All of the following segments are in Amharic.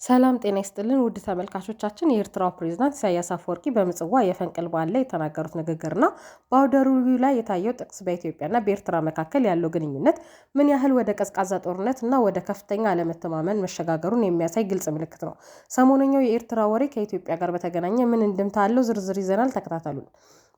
ሰላም ጤና ይስጥልን ውድ ተመልካቾቻችን፣ የኤርትራው ፕሬዝዳንት ኢሳያስ አፈወርቂ በምጽዋ የፈንቅል በዓል ላይ የተናገሩት ንግግርና በአውደ ርዕዩ ላይ የታየው ጥቅስ በኢትዮጵያና በኤርትራ መካከል ያለው ግንኙነት ምን ያህል ወደ ቀዝቃዛ ጦርነት እና ወደ ከፍተኛ አለመተማመን መሸጋገሩን የሚያሳይ ግልጽ ምልክት ነው። ሰሞነኛው የኤርትራ ወሬ ከኢትዮጵያ ጋር በተገናኘ ምን እንድምታ አለው? ዝርዝር ይዘናል። ተከታተሉን።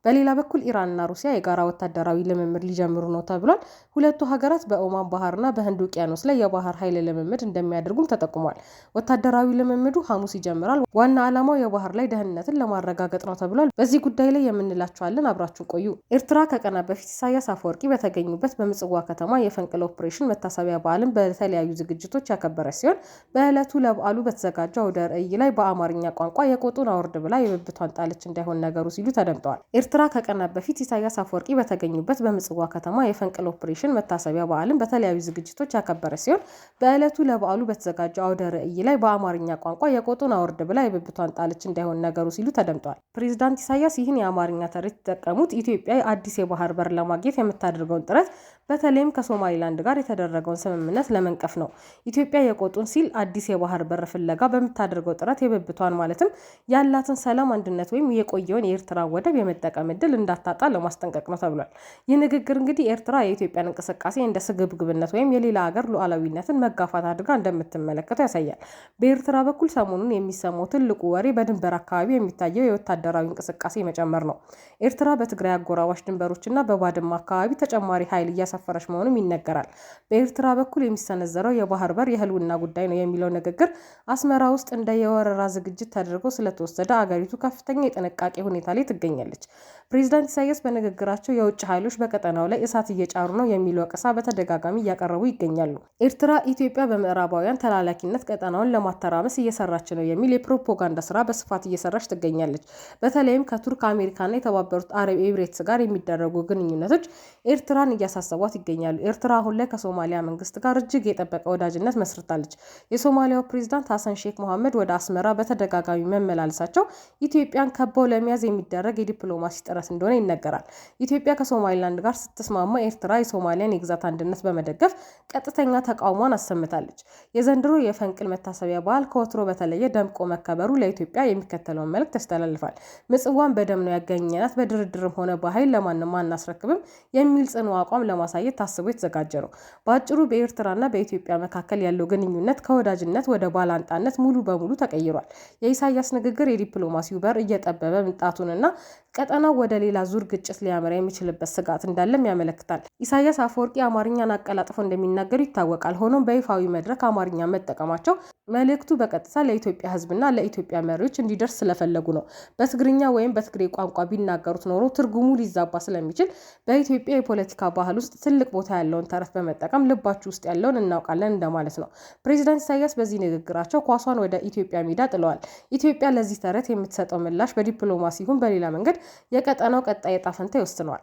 በሌላ በኩል ኢራንና ሩሲያ የጋራ ወታደራዊ ልምምድ ሊጀምሩ ነው ተብሏል። ሁለቱ ሀገራት በኦማን ባህርና በህንድ ውቅያኖስ ላይ የባህር ኃይል ልምምድ እንደሚያደርጉም ተጠቁሟል። ወታደራዊ ልምምዱ ሐሙስ ይጀምራል። ዋና ዓላማው የባህር ላይ ደህንነትን ለማረጋገጥ ነው ተብሏል። በዚህ ጉዳይ ላይ የምንላችኋለን። አብራችሁ ቆዩ። ኤርትራ ከቀናት በፊት ኢሳያስ አፈወርቂ በተገኙበት በምጽዋ ከተማ የፈንቅል ኦፕሬሽን መታሰቢያ በዓልን በተለያዩ ዝግጅቶች ያከበረች ሲሆን፣ በዕለቱ ለበዓሉ በተዘጋጀው አውደ ርዕይ ላይ በአማርኛ ቋንቋ "የቆጡን አውርድ ብላ የብብቷን ጣለች እንዳይሆን ነገሩ" ሲሉ ተደምጠዋል። ኤርትራ ከቀናት በፊት ኢሳያስ አፈወርቂ በተገኙበት በምጽዋ ከተማ የፈንቅል ኦፕሬሽን መታሰቢያ በዓልን በተለያዩ ዝግጅቶች ያከበረች ሲሆን፣ በዕለቱ ለበዓሉ በተዘጋጀው አውደ ርዕይ ላይ በአማርኛ ቋንቋ "የቆጡን አውርድ ብላ የብብቷን ጣለች እንዳይሆን ነገሩ" ሲሉ ተደምጠዋል። ፕሬዝዳንት ኢሳያስ ይህን የአማርኛ ተረት የተጠቀሙት ኢትዮጵያ አዲስ የባህር በር ለማግኘት የምታደርገውን ጥረት፣ በተለይም ከሶማሊላንድ ጋር የተደረገውን ስምምነት ለመንቀፍ ነው። ኢትዮጵያ የቆጡን ሲል አዲስ የባህር በር ፍለጋ በምታደርገው ጥረት የብብቷን፣ ማለትም ያላትን ሰላም፣ አንድነት ወይም የቆየውን የኤርትራ ወደብ የመጠቀም እድል እንዳታጣ ለማስጠንቀቅ ነው ተብሏል። ይህ ንግግር እንግዲህ ኤርትራ የኢትዮጵያን እንቅስቃሴ እንደ ስግብግብነት ወይም የሌላ ሀገር ሉዓላዊነትን መጋፋት አድርጋ እንደምትመለከተው ያሳያል። በኤርትራ በኩል ሰሞኑን የሚሰማው ትልቁ ወሬ በድንበር አካባቢ የሚታየው የወታደራዊ እንቅስቃሴ መጨመር ነው። ኤርትራ በትግራይ አጎራባች ድንበሮችና በባድመ አካባቢ ተጨማሪ ኃይል እያሰፈረች መሆኑም ይነገራል። በኤርትራ በኩል የሚሰነዘረው የባህር በር የህልውና ጉዳይ ነው የሚለው ንግግር አስመራ ውስጥ እንደ የወረራ ዝግጅት ተደርጎ ስለተወሰደ አገሪቱ ከፍተኛ የጥንቃቄ ሁኔታ ላይ ትገኛለች። ፕሬዚዳንት ኢሳያስ በንግግራቸው የውጭ ኃይሎች በቀጠናው ላይ እሳት እየጫሩ ነው የሚል ወቀሳ በተደጋጋሚ እያቀረቡ ይገኛሉ። ኤርትራ ኢትዮጵያ በምዕራባውያን ተላላኪነት ቀጠናውን ለማተራመስ እየሰራች ነው የሚል የፕሮፓጋንዳ ስራ በስፋት እየሰራች ትገኛለች። በተለይም ከቱርክ፣ አሜሪካና የተባበሩት አረብ ኤሚሬትስ ጋር የሚደረጉ ግንኙነቶች ኤርትራን እያሳሰቧት ይገኛሉ። ኤርትራ አሁን ላይ ከሶማሊያ መንግስት ጋር እጅግ የጠበቀ ወዳጅነት መስርታለች። የሶማሊያው ፕሬዚዳንት ሀሰን ሼክ መሐመድ ወደ አስመራ በተደጋጋሚ መመላለሳቸው ኢትዮጵያን ከበው ለመያዝ የሚደረግ የዲፕሎማሲ ጥረት እንደሆነ ይነገራል። ኢትዮጵያ ከሶማሊላንድ ጋር ስትስማማ ኤርትራ የሶማሊያን የግዛት አንድነት በመደገፍ ቀጥተኛ ተቃውሟን አሰምታለች። የዘንድሮ የፈንቅል መታሰቢያ በዓል ከወትሮ በተለየ ደምቆ መከበሩ ለኢትዮጵያ የሚከተለውን መልእክት ያስተላልፋል። ምጽዋን በደም ነው ያገኘናት፣ በድርድርም ሆነ በኃይል ለማንም አናስረክብም የሚል ጽኑ አቋም ለማሳየት ታስቦ የተዘጋጀ ነው። በአጭሩ በኤርትራና በኢትዮጵያ መካከል ያለው ግንኙነት ከወዳጅነት ወደ ባላንጣነት ሙሉ በሙሉ ተቀይሯል። የኢሳያስ ንግግር የዲፕሎማሲው በር እየጠበበ መምጣቱንና ቀጠናው ወደ ሌላ ዙር ግጭት ሊያመራ የሚችልበት ስጋት እንዳለም ያመለክታል። ኢሳያስ አፈወርቂ አማርኛን አቀላጥፈው እንደሚናገሩ ይታወቃል። ሆኖም በይፋዊ መድረክ አማርኛ መጠቀማቸው መልእክቱ በቀጥታ ለኢትዮጵያ ሕዝብና ለኢትዮጵያ መሪዎች እንዲደርስ ስለፈለጉ ነው። በትግርኛ ወይም በትግሬ ቋንቋ ቢናገሩት ኖሮ ትርጉሙ ሊዛባ ስለሚችል፣ በኢትዮጵያ የፖለቲካ ባህል ውስጥ ትልቅ ቦታ ያለውን ተረት በመጠቀም ልባችሁ ውስጥ ያለውን እናውቃለን እንደማለት ነው። ፕሬዚዳንት ኢሳያስ በዚህ ንግግራቸው ኳሷን ወደ ኢትዮጵያ ሜዳ ጥለዋል። ኢትዮጵያ ለዚህ ተረት የምትሰጠው ምላሽ በዲፕሎማሲ ይሁን በሌላ መንገድ የቀጠናው ቀጣይ ዕጣ ፈንታ ይወስነዋል።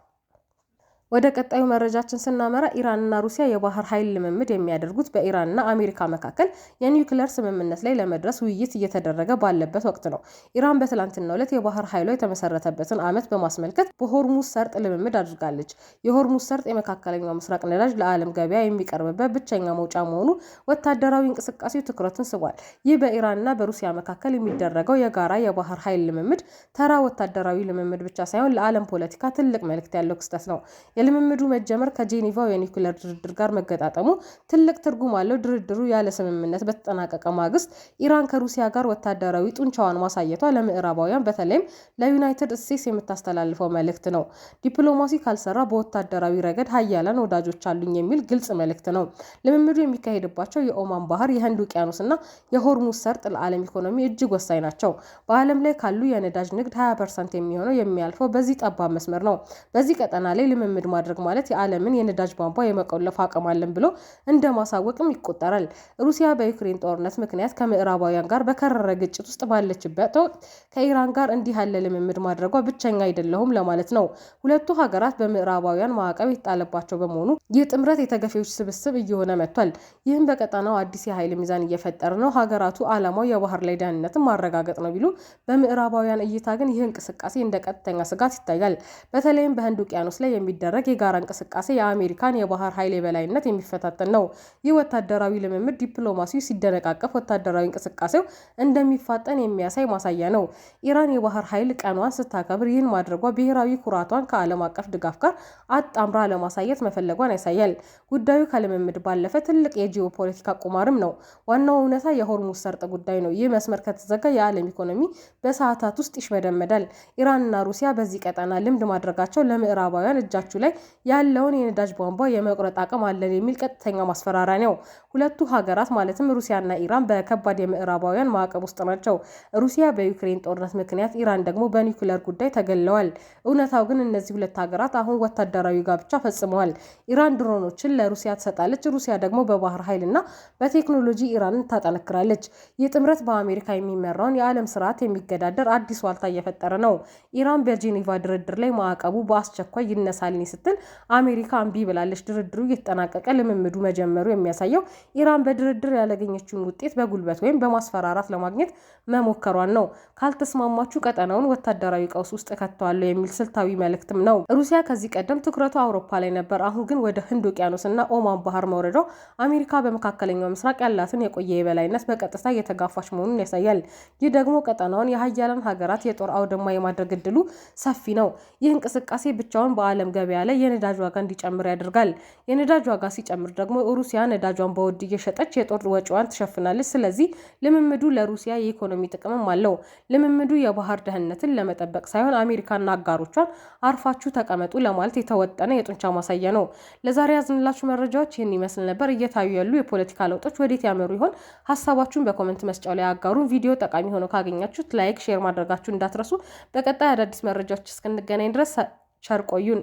ወደ ቀጣዩ መረጃችን ስናመራ፣ ኢራንና ሩሲያ የባህር ኃይል ልምምድ የሚያደርጉት በኢራንና አሜሪካ መካከል የኒውክለር ስምምነት ላይ ለመድረስ ውይይት እየተደረገ ባለበት ወቅት ነው። ኢራን በትላንትናው ዕለት የባህር ኃይሏ የተመሰረተበትን ዓመት በማስመልከት በሆርሙዝ ሰርጥ ልምምድ አድርጋለች። የሆርሙዝ ሰርጥ የመካከለኛው ምስራቅ ነዳጅ ለዓለም ገበያ የሚቀርብበት ብቸኛ መውጫ መሆኑ ወታደራዊ እንቅስቃሴው ትኩረትን ስቧል። ይህ በኢራንና በሩሲያ መካከል የሚደረገው የጋራ የባህር ኃይል ልምምድ ተራ ወታደራዊ ልምምድ ብቻ ሳይሆን ለዓለም ፖለቲካ ትልቅ መልእክት ያለው ክስተት ነው። የልምምዱ መጀመር ከጄኔቫው የኒውክለር ድርድር ጋር መገጣጠሙ ትልቅ ትርጉም አለው። ድርድሩ ያለ ስምምነት በተጠናቀቀ ማግስት ኢራን ከሩሲያ ጋር ወታደራዊ ጡንቻዋን ማሳየቷ ለምዕራባውያን፣ በተለይም ለዩናይትድ ስቴትስ የምታስተላልፈው መልእክት ነው። ዲፕሎማሲ ካልሰራ በወታደራዊ ረገድ ሀያላን ወዳጆች አሉኝ የሚል ግልጽ መልእክት ነው። ልምምዱ የሚካሄድባቸው የኦማን ባህር፣ የህንድ ውቅያኖስ እና የሆርሙዝ ሰርጥ ለዓለም ኢኮኖሚ እጅግ ወሳኝ ናቸው። በዓለም ላይ ካሉ የነዳጅ ንግድ 20% የሚሆነው የሚያልፈው በዚህ ጠባብ መስመር ነው። በዚህ ቀጠና ላይ ልምምድ ማድረግ ማለት የዓለምን የነዳጅ ቧንቧ የመቆለፍ አቅም አለን ብሎ እንደ ማሳወቅም ይቆጠራል። ሩሲያ በዩክሬን ጦርነት ምክንያት ከምዕራባውያን ጋር በከረረ ግጭት ውስጥ ባለችበት ወቅት ከኢራን ጋር እንዲህ ያለ ልምምድ ማድረጓ ብቸኛ አይደለሁም ለማለት ነው። ሁለቱ ሀገራት በምዕራባውያን ማዕቀብ የተጣለባቸው በመሆኑ ይህ ጥምረት የተገፊዎች ስብስብ እየሆነ መጥቷል። ይህም በቀጠናው አዲስ የኃይል ሚዛን እየፈጠረ ነው። ሀገራቱ ዓላማው የባህር ላይ ደህንነትን ማረጋገጥ ነው ቢሉም፣ በምዕራባውያን እይታ ግን ይህ እንቅስቃሴ እንደ ቀጥተኛ ስጋት ይታያል። በተለይም በህንድ ውቅያኖስ ላይ የሚደረግ የሚደረግ የጋራ እንቅስቃሴ የአሜሪካን የባህር ኃይል የበላይነት የሚፈታተን ነው። ይህ ወታደራዊ ልምምድ ዲፕሎማሲው ሲደነቃቀፍ ወታደራዊ እንቅስቃሴው እንደሚፋጠን የሚያሳይ ማሳያ ነው። ኢራን የባህር ኃይል ቀኗን ስታከብር ይህን ማድረጓ ብሔራዊ ኩራቷን ከዓለም አቀፍ ድጋፍ ጋር አጣምራ ለማሳየት መፈለጓን ያሳያል። ጉዳዩ ከልምምድ ባለፈ ትልቅ የጂኦፖለቲካ ቁማርም ነው። ዋናው እውነታ የሆርሙዝ ሰርጥ ጉዳይ ነው። ይህ መስመር ከተዘጋ የዓለም ኢኮኖሚ በሰዓታት ውስጥ ይሽመደመዳል። ኢራንና ሩሲያ በዚህ ቀጠና ልምድ ማድረጋቸው ለምዕራባውያን እጃችሁ ላይ ያለውን የነዳጅ ቧንቧ የመቁረጥ አቅም አለን የሚል ቀጥተኛ ማስፈራሪያ ነው። ሁለቱ ሀገራት ማለትም ሩሲያና ኢራን በከባድ የምዕራባውያን ማዕቀብ ውስጥ ናቸው። ሩሲያ በዩክሬን ጦርነት ምክንያት፣ ኢራን ደግሞ በኒውክለር ጉዳይ ተገልለዋል። እውነታው ግን እነዚህ ሁለት ሀገራት አሁን ወታደራዊ ጋብቻ ፈጽመዋል። ኢራን ድሮኖችን ለሩሲያ ትሰጣለች፣ ሩሲያ ደግሞ በባህር ኃይልና በቴክኖሎጂ ኢራንን ታጠነክራለች። ይህ ጥምረት በአሜሪካ የሚመራውን የዓለም ስርዓት የሚገዳደር አዲስ ዋልታ እየፈጠረ ነው። ኢራን በጄኔቫ ድርድር ላይ ማዕቀቡ በአስቸኳይ ይነሳልኝ ስትል አሜሪካ እምቢ ብላለች። ድርድሩ እየተጠናቀቀ ልምምዱ መጀመሩ የሚያሳየው ኢራን በድርድር ያላገኘችውን ውጤት በጉልበት ወይም በማስፈራራት ለማግኘት መሞከሯን ነው። ካልተስማማችሁ ቀጠናውን ወታደራዊ ቀውስ ውስጥ እከተዋለሁ የሚል ስልታዊ መልእክትም ነው። ሩሲያ ከዚህ ቀደም ትኩረቷ አውሮፓ ላይ ነበር። አሁን ግን ወደ ህንድ ውቅያኖስና ኦማን ባህር መውረዷ አሜሪካ በመካከለኛው ምስራቅ ያላትን የቆየ የበላይነት በቀጥታ እየተጋፋች መሆኑን ያሳያል። ይህ ደግሞ ቀጠናውን የሀያላን ሀገራት የጦር አውድማ የማድረግ እድሉ ሰፊ ነው። ይህ እንቅስቃሴ ብቻውን በዓለም ገበያ ላይ የነዳጅ ዋጋ እንዲጨምር ያደርጋል። የነዳጅ ዋጋ ሲጨምር ደግሞ ሩሲያ ነዳጇን በውድ እየሸጠች የጦር ወጪዋን ትሸፍናለች። ስለዚህ ልምምዱ ለሩሲያ የኢኮኖሚ ጥቅምም አለው። ልምምዱ የባህር ደህንነትን ለመጠበቅ ሳይሆን አሜሪካና አጋሮቿን አርፋችሁ ተቀመጡ ለማለት የተወጠነ የጡንቻ ማሳያ ነው። ለዛሬ ያዝንላችሁ መረጃዎች ይህን ይመስል ነበር። እየታዩ ያሉ የፖለቲካ ለውጦች ወዴት ያመሩ ይሆን? ሀሳባችሁን በ comment መስጫው ላይ አጋሩን። ቪዲዮ ጠቃሚ ሆኖ ካገኛችሁት like፣ share ማድረጋችሁ እንዳትረሱ። በቀጣይ አዳዲስ መረጃዎች እስክንገናኝ ድረስ ቸር ቆዩን።